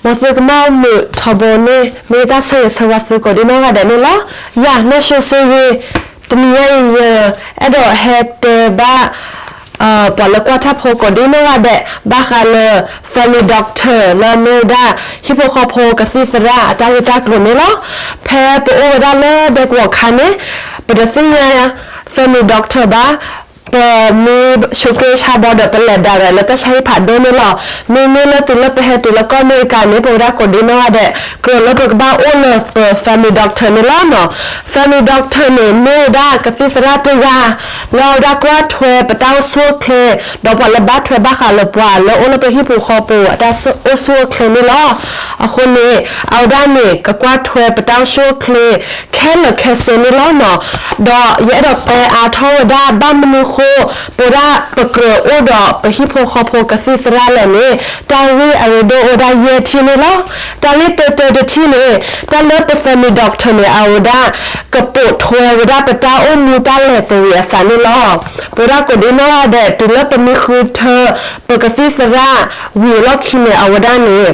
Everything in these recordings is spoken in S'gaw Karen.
မ်သုကမၣ်မုာ်ထီဘိန့ၣ် မ့ၢ်တၢ်ဆၢဂ့ၤဆၢဝါသုကိးဒံနီၢ်ဂၤဒဲးန့ၣ်လီၤ. ယၤ နီၢ်ၡိစ့ဂ့ၤ, တနံၤညါအံၤ ယအဲၣ်ဒိးဟဲတဲဘၣ် ပှၤလၢကွၢ်တၢ်ဖိကိးဒံနီၢ်ဂၤဒဲး ဘၣ်ဃးလၢ Family Doctor လၢအမ့ၢ်ဝဲဒၣ် ဟံၣ်ဖိဃီဖိကသံၣ်သရၣ်အတၢ်ဂ့ၢ်တၢ်ကျိၤန့ၣ်လီၤ. ဖဲပအိၣ်ဝဲဒၣ်လၢဒဲကဝီၤခါန့ၣ် ပတသ့ၣ်ညါ Family Doctor ဘၣ်, ပမ့ၢ် showcase ဆါဘီဒီး ပလဲၤ direct လၢတၢ်ဆါဟံၣ်ဖးဒိၣ်န့ၣ်လီၤ. မ့မ့ၢ်လၢတုၤလၢပဟဲတုၤလၢကီၢ်အမဲရကၤန့ၣ် ပဝဲဒၣ်ကိးဒံနီၢ်ဂၤဒဲး ကြၢးလၢပကဘၣ်အိၣ်လၢပ Family Doctor န့ၣ်လီၤ. Family Doctor န့ၣ် မ့ၢ်ဝဲဒၣ်ကသံၣ်သရၣ်တဂၤ လၢအဝဲဒၣ်ကွၢ်ထွဲပတၢ်အိၣ်ဆူၣ်အိၣ်ချ့ ဒီးပှၤလၢဘၣ်ထွဲဘၣ်ဃးလၢပှၤလၢအိၣ်လၢပဟံၣ်ပူၤဃီပူၤအတၢ်အိၣ်ဆူၣ်အိၣ်ချ့န့ၣ်လီၤ. အဃိန့ၣ် အဝဲဒၣ်န့ၣ် ကကွၢ်ထွဲပတၢ်အိၣ်ဆူၣ်အိၣ်ချ့ ခဲလၢာ်ခဲဆ့န့ၣ်လီၤနီၤ. ဒီးယအဲၣ်ဒိးတဲအါထီၣ်ဝဲဒၣ် ဘၣ်မနုၤဃိ ပဝဲဒၣ်ပကြၢးအိၣ်ဒီးပဟံၣ်ဖိဃီဖိကသံၣ်သရၣ်လဲၣ်န့ၣ် တၢ်ဂ့ၢ်အရ့ဒိၣ်အိၣ်ဝဲဒၣ်ယဲၢ်ထံၣ်န့ၣ်လီၤ. တၢ်ဂ့ၢ်တၢတၢတထံၣ်န့ၣ် တၢ်လၢပ Family Doctor န့ၣ် အဝဲဒၣ် ကပိာ်ထွဲဝဲဒၣ်ပတၢ်အိၣ်မူတၢ်လဲၤတရံးအသးန့ၣ်လီၤ. ပဝဲဒၣ်ကိးဒံနီၢ်ဂၤဒဲး တုၤလၢပမ့ၢ်ဃုထၢ ပကသံၣ်သရၣ်ဝံၤအလီၢ်ခံန့ၣ် အဝဲဒၣ်န့ၣ်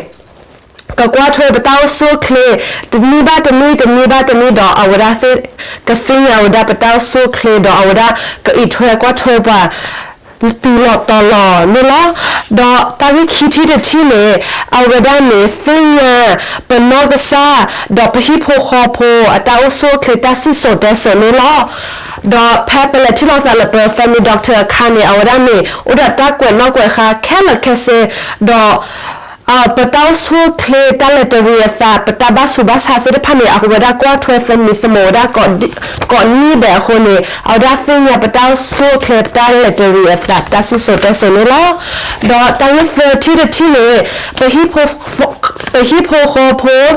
ကကွၢ်ထွဲပတၢ်အိၣ်ဆူၣ်အိၣ်ချ့ တနံၣ်ဘၣ်တနံၣ် တနံၣ်ဘၣ်တနံၣ်ဒီး အဝဲဒၣ်ကသ့ၣ်ညါဝဲဒၣ်ပတၢ်အိၣ်ဆူၣ်အိၣ်ချ့ ဒီးအဝဲဒၣ်ကအံးထွဲကွၢ်ထွဲပှၤ တုၤလီၤတီၤလီၤန့ၣ်လီၤ. ဒီးတၢ်ဂ့ၢ်ခံထံၣ်တထံၣ်န့ၣ် အဝဲဒၣ်န့ၣ် သ့ၣ်ညါပနီၢ်ကစၢ် ဒီးပဟံၣ်ဖိဃီဖိအတၢ်အိၣ်ဆူၣ်အိၣ်ချ့တၢ်စံၣ်စိၤတဲစိၤန့ၣ်လီၤ. ဒီးဖဲပလဲၤထံၣ်လိာ်သးလၢပ Family Doctor အခါန့ၣ် အဝဲဒၣ်န့ၣ် အိၣ်ဒီးတၢ်ကွဲးနီၣ်ကွဲးဃါခဲလၢာ်ခဲဆ့ ဒီး ပတၢ်အိၣ်ဆူၣ်အိၣ်ချ့တၢ်လဲၤတရံးအသး ပတၢ်ဘၣ်ဆူးဘၣ်ဆါသ့ၣ်တဖၣ်န့ၣ် အဝဲဒၣ်ကွၢ်ထွဲသမံသမိးဝဲဒၣ် ကိးနံၣ်ဒဲးအဃိန့ၣ် အဝဲဒၣ်သ့ၣ်ညါပတၢ်အိၣ်ဆူၣ်အိၣ်ချ့ ပတၢ်လဲၤတရံးအသး ပတၢ်စံၣ်စိၤတဲစိၤန့ၣ်လီၤ. ဒီးတၢ်ဂ့ၢ်သၢထံၣ်တထံၣ်န့ၣ် ပဟံၣ်ဖိဃီဖိ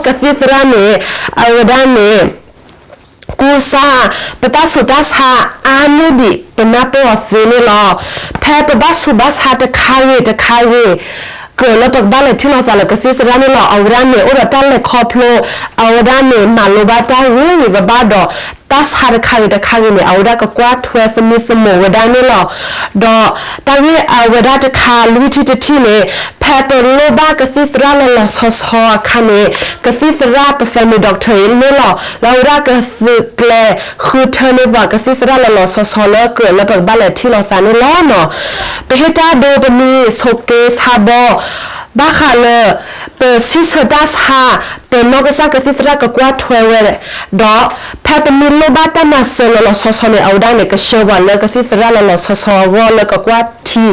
ကသံၣ်သရၣ်န့ၣ် အဝဲဒၣ်န့ၣ် ကူစါ ပတၢ်ဆူးတၢ်ဆါအါမ့ၢ်ဒံး ပနၢ်ပၢၢ်အီၤသ့န့ၣ်လီၤ. ဖဲပဘၣ်ဆူးဘၣ်ဆါတခါဂ့ၤတခါဂ့ၤ ကြၢးလၢပကဘၣ်လဲၤထံၣ်လိာ်သးလၢကသံၣ်သရၣ်န့ၣ်လီၤ. အဝဲဒၣ်န့ၣ် အိၣ်ဒီးတၢ်လဲၤခီဖျိ အဝဲဒၣ်န့ၣ် မၤလိဘၣ်တၢ်ဂ့ၤဂ့ၤဘၣ်ဘၣ်ဒီး တၢ်ဆါတခါဂ့ၤတခါဂ့ၤန့ၣ် အဝဲဒၣ်ကကွၢ်ထွဲသမံသမိးဝဲဒၣ်န့ၣ်လီၤ. ဒီးတၢ်ဂ့ၢ်အဝဲဒၣ်တခါလွံၢ်ထံၣ်တထံၣ်န့ၣ် ဖဲပလိၣ်ဘၣ်ကသံၣ်သရၣ်လီၤလီၤဆီဆီအခါန့ၣ် ကသံၣ်သရၣ်ပ Family Doctor အံၤန့ၣ်လီၤ လၢအဝဲဒၣ်ကသုးကျဲၤဃုထၢန့ၢ်ပှၤကသံၣ်သရၣ်လီၤလီၤဆီဆီလၢကြၢးလၢပကဘၣ်လဲၤထံၣ်လိာ်သးန့ၣ်လီၤ. ပဟ့ၣ်တၢ်ဒိပမ့ၢ်ဆိးက့ဆါဘီ ဘၣ်ဃးလၢ ပစံးဆၢတၢ်ဆါ ပနီၢ်ကစၢ်ကသံၣ်သရၣ်ကကွၢ်ထွဲဝဲ ဒီးဖဲပမ့ၢ်လိၣ်ဘၣ်တၢ်မၤစၢၤလီၤလီၤဆီဆီန့ၣ် အဝဲဒၣ်န့ၣ် ကဆှၢပှၤလၢကသံၣ်သရၣ်လီၤလီၤဆီဆီအဂီၢ်လၢကကွၢ်ထံ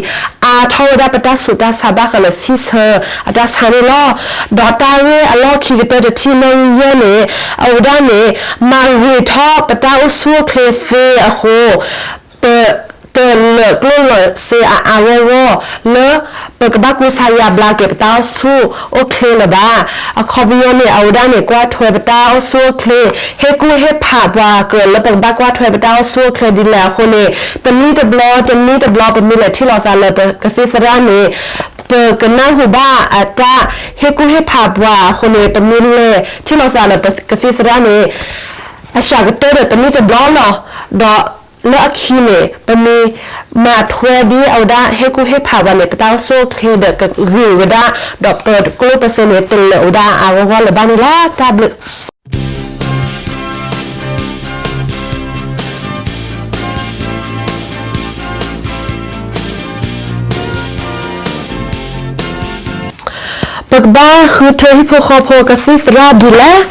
အါထီၣ်ဝဲဒၣ်ပတၢ်ဆူးတၢ်ဆါဘၣ်ဃးလၢစံးဆၢအတၢ်ဆါန့ၣ်လီၤ. ဒီးတၢ်ဂ့ၢ်အလီၢ်ခံကတၢၢ်တထံၣ်နီၣ်ဂံၢ်ယဲၢ်န့ၣ် အဝဲဒၣ်န့ၣ် မၤဂ့ၤထီၣ်ပတၢ်အိၣ်ဆူၣ်အိၣ်ချ့သ့အဃိ ပတလၢာ်ကျိၣ်လၢာ်စ့အါအါဂီၢ်ဂီၢ်လၢ ပကဘၣ်ကူစါယါဘျါက့ၤပတၢ်အိၣ်ဆူၣ်အိၣ်ချ့လၢၤဘၣ်. အခီပညီန့ၣ် အဝဲဒၣ်န့ၣ် ကွၢ်ထွဲပတၢ်အိၣ်ဆူၣ်အိၣ်ချ့ ဟ့ၣ်ကူၣ်ဟ့ၣ်ဖးပှၤကြၢးလၢပကဘၣ်ကွၢ်ထွဲပတၢ်အိၣ်ဆူၣ်အိၣ်ချ့ဒ်လဲၣ်အဃိန့ၣ် တနံၣ်တဘျီ တနံၣ်တဘျီ ပမ့ၢ်လဲၤထံၣ်လိာ်သးလၢပကသံၣ်သရၣ်န့ၣ် ပကနၢ်ဟူဘၣ်အတၢ် ဟ့ၣ်ကူၣ်ဟ့ၣ်ဖးပှၤအဃိန့ၣ် ပမ့ၢ်လဲၤထံၣ်လိာ်သးလၢပကသံၣ်သရၣ်န့ၣ် အစှၤကတၢၢ်ဒီးတနံၣ်တဘျီလီၤ. ဒီးလၢအခံန့ၣ် ပမ့ၢ်မၤထွဲဒ်အဝဲဒၣ်ဟ့ၣ်ကူၣ်ဟ့ၣ်ဖးပှၤန့ၣ် ပတၢ်အိၣ်ဆူၣ်အိၣ်ချ့ဒီးကဂ့ၤဝဲဒၣ် ဒီးပကျိၣ်ပစ့န့ၣ် တလၢာ်ဝဲဒၣ်အါအါဂီၢ်ဂီၢ်လၢၤဘၣ်န့ၣ်လီၤ. တၢ်ဘျုး ပကဘၣ်ဃုထၢဟံၣ်ဖိဃီဖိကသံၣ်သရၣ်ဒ်လဲၣ်.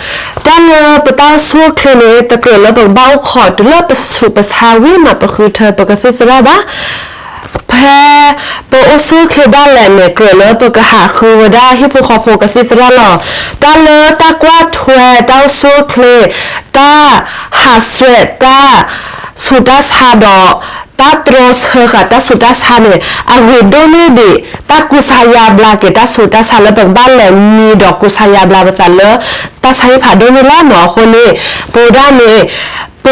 တၢ်လၢပတၢ်အိၣ်ဆူၣ်အိၣ်ချ့န့ၣ် တကြၢးလၢပကဘၣ်အိၣ်ခိးတုၤလၢပဆူးပဆါဝံၤမး ပဃုထၢပကသံၣ်သရၣ်ဘၣ်. ဖဲပအိၣ်ဆူၣ်အိၣ်ချ့ဒၣ်လဲာ်န့ၣ် ကြၢးလၢပကဟးဃုဝဲဒၣ်ဟံၣ်ဖိဃီဖိကသံၣ်သရၣ်လီၤ. တၢ်လၢတၢ်ကွၢ်ထွဲတၢ်အိၣ်ဆူၣ်အိၣ်ချ့ တၢ်ဟးဆှဲးတၢ်ဆူးတၢ်ဆါဒီး တၢ်တြီဆၢဃာ်တၢ်ဆူးတၢ်ဆါန့ၣ် အဂ့ၤဒိၣ်န့ၢ်ဒံး တၢ်ကူစါယါဘျါက့ၤတၢ်ဆူးတၢ်ဆါလၢပကဘၣ်လဲၤမံဒီးကူစါယါဘျါပသးလၢ တၢ်ဆါဟံၣ်ဖးဒိၣ်န့ၣ်လီၤနီၤ. အဃိန့ၣ် ပဝဲဒၣ်န့ၣ် ပ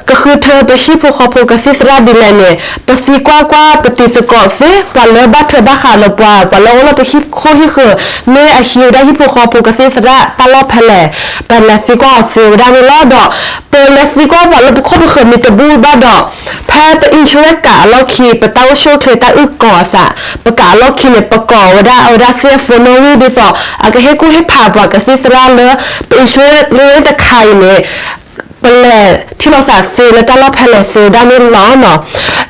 ကဃုထၢပဟံၣ်ဖိဃီဖိကသံၣ်သရၣ်ဒ်လဲၣ်န့ၣ် ပသံကွၢ်ကွၢ်ပတံၤသကိးသ့ ပှၤလၢဘၣ်ထွဲဘၣ်ဃးလၢပှၤ ပှၤလၢအိၣ်လၢပဟံၣ်ခိၣ်ဟံၣ်ဃၢၤ မ့ၢ်အဟံးဝဲဒၣ်ဟံၣ်ဖိဃီဖိကသံၣ်သရၣ်တၢ်လီၢ်ဖဲလဲၣ် ပလဲၤသံကွၢ်အီၤသ့ဝဲဒၣ်န့ၣ်လီၤ. ဒီးပလဲၤသံကွၢ်ပှၤလၢပခိၣ်ပဃၢၤမ့ၢ်တဘူၣ်ဘၣ်ဒီး ဖဲပ insurance ကးအလီၢ်ခံ ပတၢ်အိၣ်ဆူၣ်အိၣ်ချ့တၢ်အုၣ်ကီၤအသး ပကးအလီၢ်ခံန့ၣ် ပကိးဝဲဒၣ်အဝဲဒၣ် cell phone နီၣ်ဂံၢ် ဒ်သိး အကဟ့ၣ်ကူၣ်ဟ့ၣ်ဖးပှၤကသံၣ်သရၣ်လၢ ပ insurance တခါအံၤန့ၣ် ပလဲၤထံၣ်လိာ်သးသ့လၢတၢ်လီၢ်ဖဲလဲၣ်သ့ဝဲဒၣ်န့ၣ်လီၤ.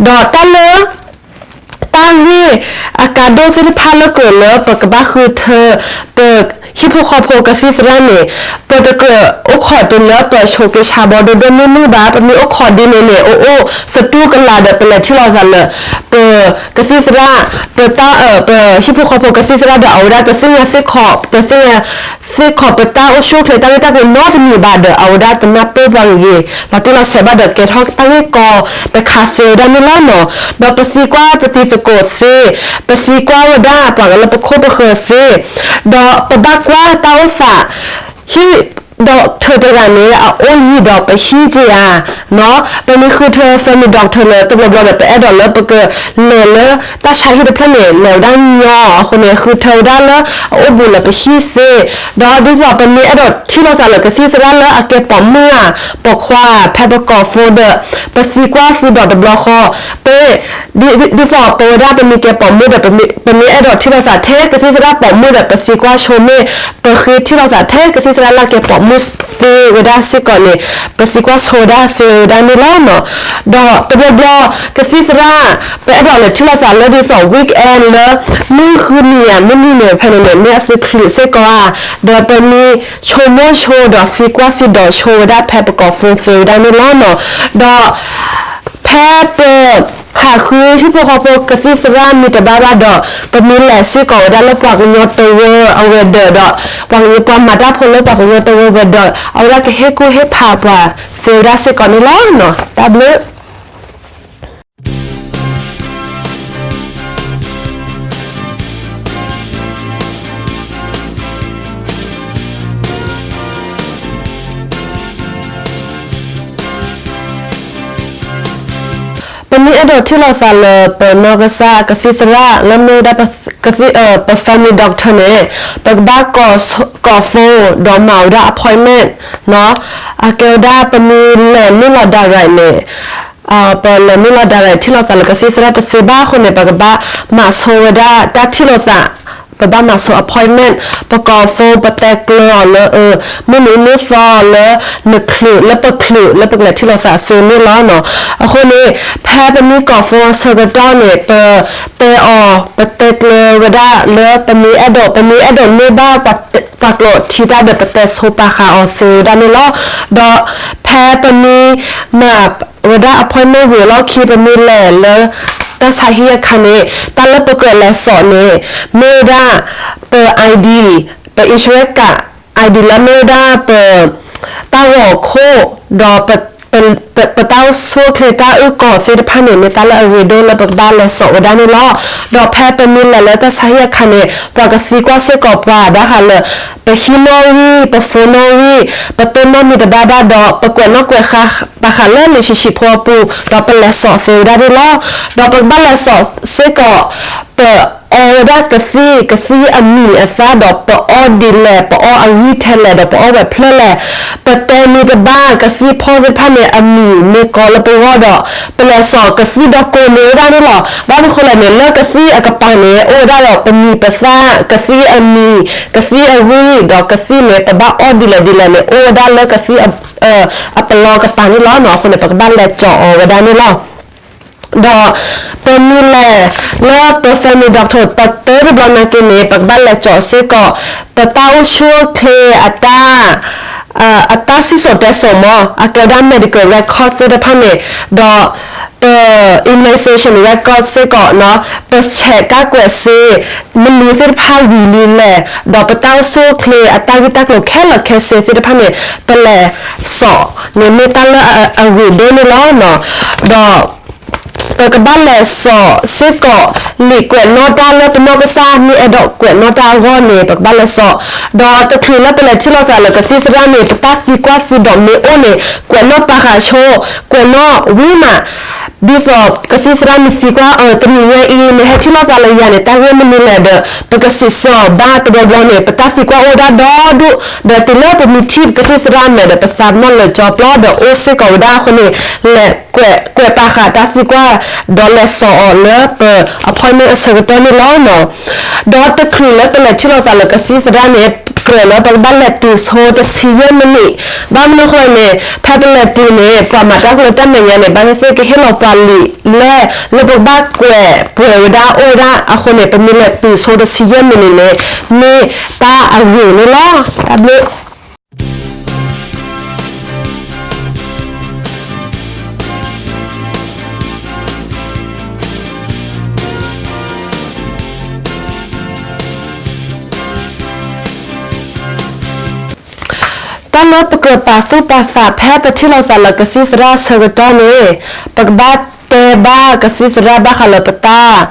ဒီးတၢ်လၢ တၢ်ဂ့ၢ်အကါဒိၣ်သ့ၣ်တဖၣ်လၢကြၢးလၢပကဘၣ်ဃုထၢ ပဟံၣ်ဖိဃီဖိကသံၣ်သရၣ်န့ၣ် ပတကြၢးအိၣ်ခိးတုၤလၢပဆိးက့ဆါဘီဒိၣ်ဒိၣ်မုၢ်မုၢ်ဘၣ်. ပမ့ၢ်အိၣ်ခိးဒ်န့ၣ်န့ၣ် အိၣ်အိၣ်သတူၢ်ကလာ်ဒီး ပလဲၤထံၣ်လိာ်သးလၢ ပကသံၣ်သရၣ် ပတၢ် ပဟံၣ်ဖိဃီဖိကသံၣ်သရၣ်ဒီး အဝဲဒၣ်တသ့ၣ်ညါသ့ၣ်ခီး ပသ့ၣ်ညါ သ့ၣ်ခီးပတၢ်အိၣ်ဆူၣ်အိၣ်ချ့တၢ်ဂ့ၢ်တၢ်ကျိၤနီတမံၤဘၣ်ဒီး အဝဲဒၣ်တနၢ်ပၢၢ်ပှၤဂ့ၤဂ့ၤ လီၤတံၢ်လီၤဆဲးဘၣ်ဒီး ကဲထီၣ်တၢ်ဂ့ၢ်ကီတခါသ့ဝဲဒၣ်န့ၣ်လီၤနီၤ. ဒီးပသံကွၢ်ပတံၤသကိးသ့, ပသံကွၢ်ဝဲဒၣ်ပှၤလၢပခိၣ်ပဃၢၤသ့, ဒီးပဘၣ်ကွၢ်တၢ်အိၣ်သး ဟံၣ် doctor တဂၤန့ၣ် အအိၣ်ယံၤဒီးပဟံၣ်က့ၤဧါနီၤ. ပမ့ၢ်ဃုထၢ family doctor လၢတဘျီဘျီဒီး ပအဲၣ်ဒိးလၢပကလဲၤလၢတၢ်ဆါဟံၣ်တဖျၢၣ်န့ၣ် လဲၤဝဲဒၣ်ညီအဃိန့ၣ် ဃုထၢဝဲဒၣ်လၢအအိၣ်ဘူးလၢပဟံၣ်သ့, ဒီးဒ်သိးပမ့ၢ်အဲၣ်ဒိးထံၣ်လိာ်သးလၢကသံၣ်သရၣ်လၢအကဲပိာ်မုၣ်ဧါ ပိာ်ခွါဧါ ဖဲပကိး phone ဒီး ပသံကွၢ်သ့ဒီးတဘျီဃီ ပ ဒ်သိးပဝဲဒၣ်ပမ့ၢ်ကဲပိာ်မုၣ်ဒီး ပမ့ၢ်အဲၣ်ဒိးထံၣ်လိာ်သးထဲကသံၣ်သရၣ်ပိာ်မုၣ်ဒီး ပသံကွၢ်ဆိမ့ၢ် ပဃ့ထံၣ်လိာ်သးထဲကသံၣ်သရၣ်လၢကဲပိာ်မုၣ်သ့ဝဲဒၣ်စ့ၢ်ကီးန့ၣ် ပသံကွၢ်ဆိဝဲဒၣ်သ့ဝဲဒၣ်န့ၣ်လီၤနီၤ. ဒီးတဘျီဘျီ ကသံၣ်သရၣ် ပအဲၣ်ဒိးလဲၤထံၣ်လိာ်သးလၢဒ်သိး weekend လၢ မုၢ်ဃုနံၤဧါ မုၢ်နံၤန့ၣ် ဖဲန့ၣ်န့ၣ် မ့ၢ်အသုချုးစ့ၢ်ကီးဧါ, ဒီးပမ့ၢ်ဆိကမိၣ်ဆိဒီးသံကွၢ်သံဒိးဆိဝဲဒၣ်ဖဲပကိး phone သ့ဝဲဒၣ်န့ၣ်လီၤနီၤ. ဒီး ဖဲပ ဟးဃုဟံၣ်ဖိဃီဖိကသံၣ်သရၣ်မ့ၢ်တဘၣ်ဘၣ်ဒီး ပမ့ၢ်လဲၤစ့ၢ်ကီးဝဲဒၣ်လၢပှၤကညီတဝၢအဝဲၤဒၢးဒီး ပှၤကညီပှၤမၤတၢ်ဖိလၢပှၤကညီတဝၢအဝဲၤဒၢး အဝဲဒၣ်ကဟ့ၣ်ကူၣ်ဟ့ၣ်ဖးပှၤသ့ဝဲဒၣ်စ့ၢ်ကီးန့ၣ်လီၤနီၤ. တၢ်ဘျုး ပမ့ၢ်အဲၣ်ဒိးထံၣ်လိာ်သးလၢပနီၢ်ကစၢ်ကသံၣ်သရၣ်လၢမ့ၢ်ဝဲဒၣ် ပ family doctor န့ၣ် ပကဘၣ်ကိး phone ဒီးမၤဝဲဒၣ် appointment နီၤ. အကဲဝဲဒၣ်ပမ့ၢ်လဲၤနုာ်လီၤ direct န့ၣ် ပလဲၤနုာ်လီၤ direct ထံၣ်လိာ်သးလၢကသံၣ်သရၣ်တသ့ဘၣ်အဃိန့ၣ် ပကဘၣ်မၤဆိဝဲဒၣ်တၢ်ထံၣ်လိာ်သး, ပဘၣ်မၤဆိ appointment, ပကိး phone ပတဲကျၢၤအီၤလၢ မုၢ်နံၤမုၢ်သီလၢနချုး လၢပချုးလၢပကလဲၤထံၣ်လိာ်သးသ့န့ၣ်လီၤနီၤ. အဃိန့ၣ် ဖဲပမ့ၢ်ကိး phone အဆၢကတီၢ်န့ၣ် ပတဲအီၤ ပတဲကျၢၤဝဲဒၣ်လၢပမ့ၢ်အဲၣ်ဒိး ပမ့ၢ်အဲၣ်ဒိးန့ၢ်ဘၣ် ပှၤကျိာ်ထံတၢ်ဒီး ပတဲဆိပာ်ဃာ်အီၤသ့ဝဲဒၣ်န့ၣ်လီၤ. ဒီးဖဲပမ့ၢ်မၤဝဲဒၣ် appointment ဝံၤအလီၢ်ခံ ပမ့ၢ်လဲၤလၢ တၢ်ဆါဟံၣ်အခါန့ၣ် တၢ်လၢပကြၢးလဲၤစိာ်န့ၣ် မ့ၢ်ဝဲဒၣ် ပ ID, ပ insurance card ID လၢမ့ၢ်ဝဲဒၣ်ပ တၢ်ဂီၤခိၣ် ဒီး ပတၢ်အိၣ်ဆူၣ်အိၣ်ချ့တၢ်အုၣ်ကီၤသ့ၣ်တဖၣ်န့ၣ် မ့ၢ်တၢ်လၢအဂ့ၤဒိၣ်လၢပကဘၣ်လဲၤစိာ်ဝဲဒၣ်န့ၣ်လီၤ. ဒီးဖဲပမ့ၢ်လဲၤလၢတၢ်ဆါဟံၣ်အခါန့ၣ် ပှၤကသံကွၢ်စ့ၢ်ကီးပှၤဘၣ်ဃးလၢ ပဟံၣ်နီၣ်ဂံၢ် ပ phone နီၣ်ဂံၢ် ပတိၢ်နီၣ်မ့ၢ်တဘၣ်ဘၣ်ဒီး ပကွဲးနီၣ်ကွဲးဃါဘၣ်ဃးလၢ relationship ဖိအပူၤ ဒီးပလဲၤစိာ်သ့ဝဲဒၣ်န့ၣ်လီၤ. ဒီးပကဘၣ်လဲၤစိာ်စ့ၢ်ကီး ပအီဝဲဒၣ်ကသံၣ် ကသံၣ်အမံၤအသၣ်ဒီး ပအီဒ်လဲၣ် ပအီအဂံၢ်ထဲလဲၣ်ဒီး ပအီဝဲဖျၢၣ်လဲၣ်, ပတဲမ့ၢ်တဘၣ် ကသံၣ်ဖီၣ်သ့ၣ်တဖၣ်န့ၣ် အမံၤမ့ၢ်ကီလၢပဂီၢ်ဒီး ပလဲၤစိာ်ကသံၣ်ဒီးကိးန့ၢ်ဝဲဒၣ်န့ၣ်လီၤ. ဘၣ်မနုၤဃိလဲၣ်န့ၣ် လၢကသံၣ်အကပၤန့ၣ် အိၣ်ဝဲဒၣ်ဒီးပမံၤပသၣ် ကသံၣ်အမံၤ ကသံၣ်အဂံၢ်ဒီး ကသံၣ်န့ၣ် ပဘၣ်အီဒ်လဲၣ်ဒ်လဲၣ်န့ၣ် အိၣ်ဝဲဒၣ်လၢကသံၣ် အပလီၢ်ကပၤန့ၣ်လီၤ. အဃိန့ၣ် ပကဘၣ်လဲၤစိာ်အီၤဝဲဒၣ်န့ၣ်လီၤ. ဒီးပမ့ၢ်လဲၤလၢပ family doctor တတၢၢ်တဘျီနာ်က့န့ၣ် ပကဘၣ်လဲၤစိာ်စ့ၢ်ကီး ပတၢ်အိၣ်ဆူၣ်အိၣ်ချ့အတၢ် အတၢ်စံၣ်စိၤတဲစိၤမး အကဲဝဲဒၣ် medical record သ့ၣ်တဖၣ်န့ၣ် ဒီးပ immunization record စ့ၢ်ကီးနီၤ ပဆဲးကါကွဲးစ့ မနုၤသ့ၣ်တဖၣ်ဝံၤလံလဲၣ် ဒီးပတၢ်အိၣ်ဆူၣ်အိၣ်ချ့အတၢ်ဂ့ၢ်တၢ်ကျိၤခဲလၢာ်ခဲဆ့သ့ၣ်တဖၣ်န့ၣ် ပလဲၤစိာ်န့ၣ်မ့ၢ်တၢ်လၢအဂ့ၤဒိၣ်န့ၣ်လီၤ. ဒီး ပကဘၣ်လဲၤစိာ်စ့ၢ်ကီး လံာ်ကွဲးနီၣ်တၢ်လၢပနီၢ်ကစၢ်မ့ၢ်အဲၣ်ဒိးကွဲးနီၣ်တၢ်အဂီၢ်န့ၣ် ပကဘၣ်လဲၤစိာ်, ဒီးတချုးလၢပလဲၤထံၣ်လိာ်သးလၢကသံၣ်သရၣ်န့ၣ် ပတၢ်သံကွၢ်သံဒိးမ့ၢ်အိၣ်န့ၣ် ကွဲးနီၣ်ပာ်ဃာ်ဆိ, ကွဲးနီၣ်ဝံၤမး, ဒ်သိးကသံၣ်သရၣ်မ့ၢ်သံကွၢ် အၢ တနံၤညါအံၤ နဟဲထံၣ်လိာ်သးလၢယၤန့ၣ် တၢ်ဂ့ၢ်မနုၤလဲၣ်ဒီး ပကစံးဆၢအီၤဘၣ်တဘျီဘျီန့ၣ် ပတၢ်သံကွၢ်အိၣ်ဝဲဒၣ်ဒီဒူၣ်, ဒီးတုၤလၢပမ့ၢ်ထံၣ်ပကသံၣ်သရၣ်မဲာ်ဒီး ပသးပ့ၤနီၣ်လၢာ်ကၠီပျီဒီးအိၣ်စ့ၢ်ကီးဝဲဒၣ်အဃိန့ၣ် လဲၤကွဲး ကွဲးပာ်ဃာ်တၢ်သံကွၢ် ဒီးလဲၤစိာ်အီၤလၢပ appointment အဆၢကတီၢ်န့ၣ်လီၤ. ဒီးတချုးလၢပလဲၤထံၣ်လိာ်သးလၢကသံၣ်သရၣ်န့ၣ် ကြၢးလၢပကဘၣ်လဲၤတုၤဆိတဆံယဲၢ်မံးနံး, ဘၣ်မနုၤအဃိန့ၣ် ဖဲပလဲၤတုၤန့ၣ် ပှၤမၤတၢ်ကလၢတၢ်မဲာ်ညါန့ၣ် ဘၣ်သ့ၣ်သ့ၣ်ကဟ့ၣ်လီၤပှၤလံာ်လဲၢ် လၢပကဘၣ်ကွဲးပှဲၤဝဲဒၣ်အိၣ်ဝဲဒၣ်အဃိန့ၣ် ပမ့ၢ်လဲၤတုၤဆိတဆံယဲၢ်မံးနံးန့ၣ် မ့ၢ်တၢ်အဂ့ၤန့ၣ်လီၤ. တၢ်ဘျုး တၢ်လၢပကြၢးပာ်သူၣ်ပာ်သးဖဲပထံၣ်လိာ်သးလၢကသံၣ်သရၣ်ဆၢကတီၢ်န့ၣ် ပကဘၣ်တဲဘၣ်ကသံၣ်သရၣ်ဘၣ်ဃးလၢပတၢ်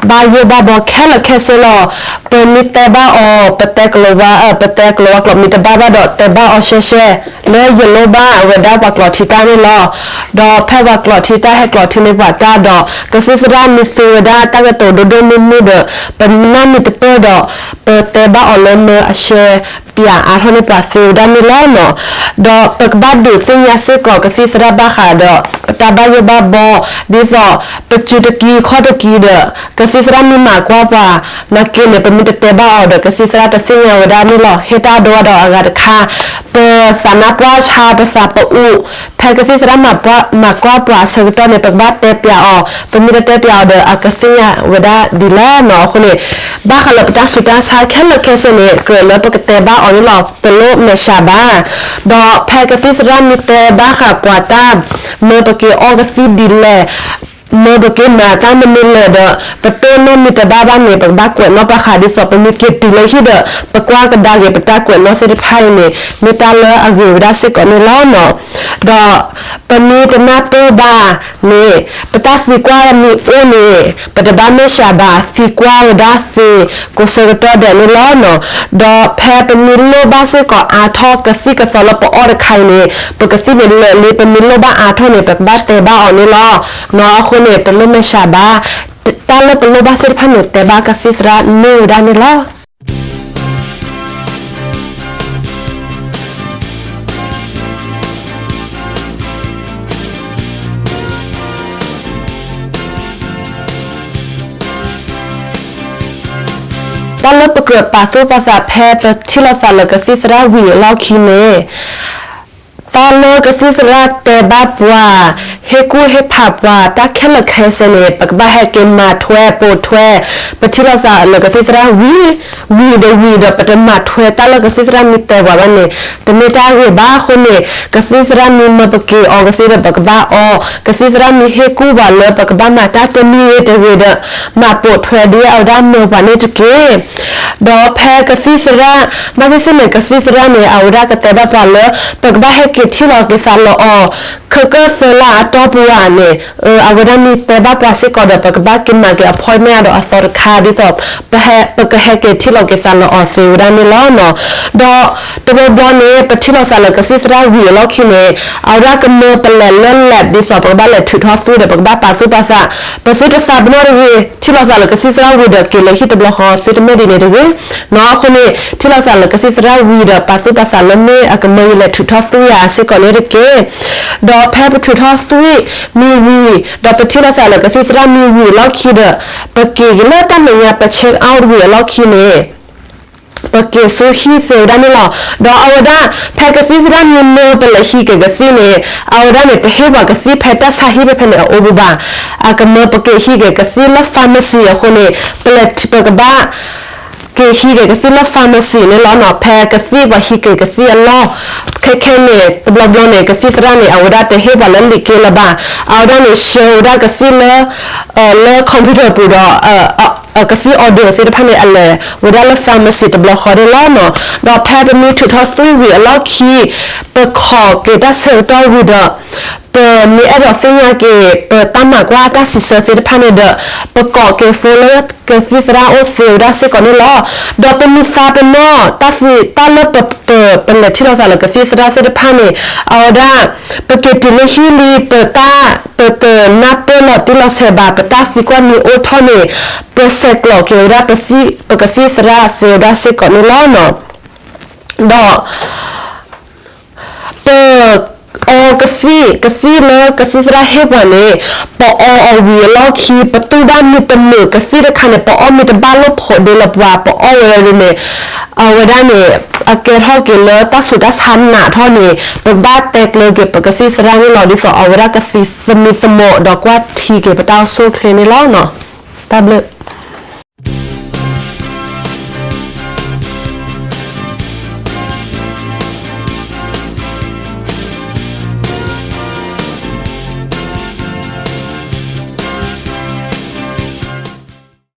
ဘၣ်ယိၣ်ဘၣ်ဘီခဲလၢာ်ခဲဆ့လီၤ. ပမ့ၢ်တဲဘၣ်အီၤ ပတဲကလၤဝါ ပတဲကလၤဝါကျိာ်မ့ၢ်တဘၣ်ဘၣ်ဒီး တဲဘၣ်အီၤရှဲရှဲ လၢယလိၣ်ဘၣ်ဝဲဒၣ်ပှၤကျိာ်ထံတၢ်န့ၣ်လီၤ. ဒီးဖဲပှၤကျိာ်ထံတၢ်ဟဲကျိာ်ထံန့ၢ်ပှၤတၢ်ဒီး ကသံၣ်သရၣ်မ့ၢ်သူဝဲဒၣ်တၢ်ကတိၤဒိၣ်ဒိၣ်မုၢ်မုၢ်ဒီး ပနၢ်မ့ၢ်တပၢၢ်ဒီး ပတဲဘၣ်အီၤလၢမၢအရှဲ ပၠးအါထီၣ်န့ၢ်ပှၤသ့ဝဲဒၣ်န့ၣ်လီၤ. ဒီးပကဘၣ်ဒုးသ့ၣ်ညါစ့ၢ်ကီးကသံၣ်သရၣ်ဘၣ်ဃးဒီး ပတၢ်ဘၣ်ယိၣ်ဘၣ်ဘီ ဒ်သိး ပစုတကံခီၣ်တကံဒီး ကသံၣ်သရၣ်မ့ၢ်မၤကွၢ်ပှၤ နာ်က့န့ၣ် ပမ့ၢ်တတဲဘၣ်အီၤဒီး ကသံၣ်သရၣ်တသ့ၣ်ညါဝဲဒၣ်န့ၣ်လီၤ. ဟ့ၣ်တၢ်ဒိအီၤဒီးအဂၤတခါ ပသးနါပှၢ်ဆါ ပသးပအူး ဖဲကသံၣ်သရၣ်မၤကွၢ်ပှၤအဆၢကတီၢ်န့ၣ် ပကဘၣ်တဲပၠးအီၤ, ပမ့ၢ်တတဲပၠးအီၤဒီး အကသ့ၣ်ညါဝဲဒၣ်ဒ်လဲၣ်န့ၣ်. အဃိန့ၣ် ဘၣ်ဃးလၢပတၢ်ဆူးတၢ်ဆါခဲလၢာ်ခဲဆ့န့ၣ် ကြၢးလၢပကတဲဘၣ်အီၤန့ၣ်လီၤ. တလိၣ်မဲာ်ဆှးဘၣ်. ဒီးဖဲကသံၣ်သရၣ်မ့ၢ်တဲဘၣ်ဃးပှၤတၢ် မၢပက့ၤအီကသံၣ်ဒ်လဲၣ် မၢပက့ၤမၤတၢ်မနုၤလဲၣ်ဒီး ပတိၢ်နီၣ်မ့ၢ်တဘၣ်ဘၣ်န့ၣ် ပကဘၣ်ကွဲးနီၣ်ပာ်ဃာ်ဒ်သိး ပမ့ၢ်က့ၤတုၤလၢဟံၣ်ဒီး ပကွၢ်ကဒါက့ၤပတၢ်ကွဲးနီၣ်သ့ၣ်တဖၣ်အံၤန့ၣ် မ့ၢ်တၢ်လၢအဂ့ၤဝဲဒၣ်စ့ၢ်ကီးန့ၣ်လီၤ. ဒီးပမ့ၢ်တနၢ်ပၢၢ်ဘၣ်န့ၣ် ပတၢ်သံကွၢ်မ့ၢ်အိၣ်န့ၣ် ပတဘၣ်မဲာ်ဆှးဘၣ် သံကွၢ်ဝဲဒၣ်သ့ကိးဆၢကတီၢ်ဒဲးန့ၣ်လီၤ. ဒီးဖဲပမ့ၢ်လိၣ်ဘၣ်စ့ၢ်ကီးအါထီၣ်ကသံၣ်ကသီလၢပအီၣ်တခါအံၤန့ၣ် ပကသံၣ်န့ၣ်လၢာ်လံ ပမ့ၢ်လိၣ်ဘၣ်အါထီၣ်န့ၣ် ပကဘၣ်တဲဘၣ်အီၤန့ၣ်လီၤ. အဃိန့ၣ် တလိၣ်မဲာ်ဆှးဘၣ်. တၢ်လၢပလိၣ်ဘၣ်သ့ၣ်တဖၣ်န့ၣ် တဲဘၣ်ကသံၣ်သရၣ်န့ၢ်ဝဲဒၣ်န့ၣ်လီၤ. တၢ်လၢပကြၢးပာ်သူၣ်ပာ်သးဖဲပထံၣ်လိာ်သးလၢကသံၣ်သရၣ်ဝံၤအလီၢ်ခံန့ၣ် တၢ်လၢကသံၣ်သရၣ်တဲဘၣ်ပှၤ, ဟ့ၣ်ကူၣ်ဟ့ၣ်ဖးပှၤ တၢ်ခဲလၢာ်ခဲဆ့န့ၣ် ပကဘၣ်ဟဲက့ၤမၤထွဲပိာ်ထွဲ, ပထံၣ်လိာ်သးလၢကသံၣ်သရၣ်ဝံၤ, ဝံၤဒီးဝံၤဒီး ပတမၤထွဲတၢ်လၢကသံၣ်သရၣ်မ့ၢ်တဲပှၤဘၣ်န့ၣ် တမ့ၢ်တၢ်ဂ့ၤဘၣ်အဃိန့ၣ် ကသံၣ်သရၣ်မ့ၢ်မၢပက့ၤအီကသံၣ်ဒီး ပကဘၣ်အီ, ကသံၣ်သရၣ်မ့ၢ်ဟ့ၣ်ကူၣ်ပှၤလၢပကဘၣ်မၤတၢ်တမံၤဂ့ၤတဂ့ၤဒီး မၤပိာ်ထွဲဒ်အဝဲဒၣ်မၢပှၤန့ၣ်တက့ၢ်. ဒီးဖဲကသံၣ်သရၣ်, ဘၣ်သ့ၣ်သ့ၣ်န့ၣ် ကသံၣ်သရၣ်န့ၣ် အဝဲဒၣ်ကတဲဘၣ်ပှၤလၢ ပကဘၣ်ဟဲက့ၤထံၣ်လိာ်က့ၤသးလၢအီၤ ခဲကနံၣ်သၢလါအတီၢ်ပူၤဧါန့ၣ်, အဝဲဒၣ်မ့ၢ်တဲဘၣ်ပှၤစ့ၢ်ကီးဒီး ပကဘၣ်က့ၤမၤက့ၤ appointment အဒိးအသီတခါ ဒ်သိး ပကဟဲက့ၤထံၣ်လိာ်က့ၤသးလၢအီၤသ့ဝဲဒၣ်န့ၣ်လီၤ. ဒီးတဘျီဘျီန့ၣ် ပထံၣ်လိာ်သးလၢကသံၣ်သရၣ်ဝံၤအလီၢ်ခံန့ၣ် အဝဲဒၣ်ကမၢပလဲၤလၢ lab ဒ်သိး ပကဘၣ်လဲၤထုးထီၣ်သွံၣ်ဒီး ပကဘၣ်ပာ်သူၣ်ပာ်သး, ပသုတသးပ့ၤနီၣ်တဂ့ၤ, ထံၣ်လိာ်သးလၢကသံၣ်သရၣ်ဝံၤဒီး က့ၤလၢဟံၣ်တဘျီဃီ သုတမ့ၢ်ဒ်န့ၣ်တဂ့ၤ. အဃိန့ၣ် ထံၣ်လိာ်သးလၢကသံၣ်သရၣ်ဝံၤဒီး ပာ်သူၣ်ပာ်သးလၢမ့ၢ်အကမၢယလဲၤထုးထီၣ်သွံၣ်ယၤစ့ၢ်ကီးန့ၣ်တက့ၢ်. ဒီးဖဲပထုးထီၣ်သွံၣ်မ့ၢ်ဝံၤ, ဒီးပထံၣ်လိာ်သးလၢကသံၣ်သရၣ်မ့ၢ်ဝံၤအလီၢ်ခံဒီး ပက့ၤက့ၤလၢတၢ်မဲာ်ညါ ပ check out ဝံၤအလီၢ်ခံန့ၣ် ပက့ၤဆူဟံၣ်သ့ဝဲဒၣ်န့ၣ်လီၤ. ဒီးအဝဲဒၣ် ဖဲကသံၣ်သရၣ်မ့ၢ်မၢပလဲၤဟံးက့ၤကသံၣ်န့ၣ် အဝဲဒၣ်န့ၣ် တဟ့ၣ်ပှၤကသံၣ်ဖဲတၢ်ဆါဟံၣ်ဖဲဖဲန့ၣ်အအိၣ်ဘူးဘၣ်. အကမၢပက့ၤဟံးက့ၤကသံၣ်လၢ pharmacy အဃိန့ၣ် ပလဲၤပကဘၣ် က့ၤဟံးက့ၤကသံၣ်လၢ pharmacy န့ၣ်လီၤ. ဖဲကသံၣ်ပှၤဟံးက့ၤကသံၣ်အလီၢ် ခဲခဲန့ၣ် တဘျီဘျီန့ၣ် ကသံၣ်သရၣ်န့ၣ် အဝဲဒၣ်တဟ့ၣ်ပှၤလၢလံာ်က့လၢၤဘၣ်. အဝဲဒၣ်န့ၣ် ဆှၢဝဲဒၣ်ကသံၣ်လၢ လၢ computer ပူၤဒီး ကသံၣ် order သ့ၣ်တဖၣ်န့ၣ် အလဲၤဝဲဒၣ်လၢ pharmacy တဘျီဃီန့ၣ်လီၤ. ဒီးဖဲပမ့ၢ်ထုးထီၣ်သွံၣ်ဝံၤအလီၢ်ခံ ပခိးက့ၤတၢ်ဆၢကတီၢ်ဝံၤဒီး ပမ့ၢ်အဲၣ်ဒိးသ့ၣ်ညါက့ၤ ပတၢ်မၤကွၢ်တၢ်စံးဆၢသ့ၣ်တဖၣ်န့ၣ်ဒီး ပကိးက့ၤ phone လၢကသံၣ်သရၣ်အိၣ်သ့ဝဲဒၣ်စ့ၢ်ကီးန့ၣ်လီၤ. ဒီးပမ့ၢ်သးပ့ၤနီၣ် တၢ်သံ တၢ်လၢပ ပ ပလဲၤထံၣ်လိာ်သးလၢကသံၣ်သရၣ်သ့ၣ်တဖၣ်န့ၣ် အဝဲဒၣ် ပက့ၤတုၤလၢဟံၣ်လံ ပတၢ် ပတနၢ်ပၢၢ်လီၤတံၢ်လီၤဆဲးဘၣ် ပတၢ်သံကွၢ်မ့ၢ်အိၣ်ထီၣ်န့ၣ် ပဆဲးကျိးက့ၤဝဲဒၣ် ပကသံၣ်သရၣ်သ့ဝဲဒၣ်စ့ၢ်ကီးန့ၣ်လီၤ. ဒီး ပအီကသံၣ် ကသံၣ်လၢကသံၣ်သရၣ်ဟ့ၣ်ပှၤန့ၣ် ပအီအီၤဝံၤအလီၢ်ခံ ပတူၢ်ဘၣ်မ့ၢ်တမုာ် ကသံၣ်တခါန့ၣ် ပအီမ့ၢ်တဘၣ်လိၣ်ဖိးဒ့လၢပှၤ ပအီဝဲဒၣ်န့ၣ် အဝဲဒၣ်န့ၣ် အကဲထီၣ်က့ၤလၢတၢ်ဆူးတၢ်ဆါနးထီၣ်န့ၣ် ပကဘၣ်တဲကျၢၤက့ၤပကသံၣ်သရၣ်န့ၣ်လီၤ. ဒ်သိးအဝဲဒၣ်ကသံသမံသမိးဒီးကွၢ်ထံက့ၤပတၢ်အိၣ်ဆူၣ်အိၣ်ချ့န့ၣ်လီၤ. တၢ်ဘျုး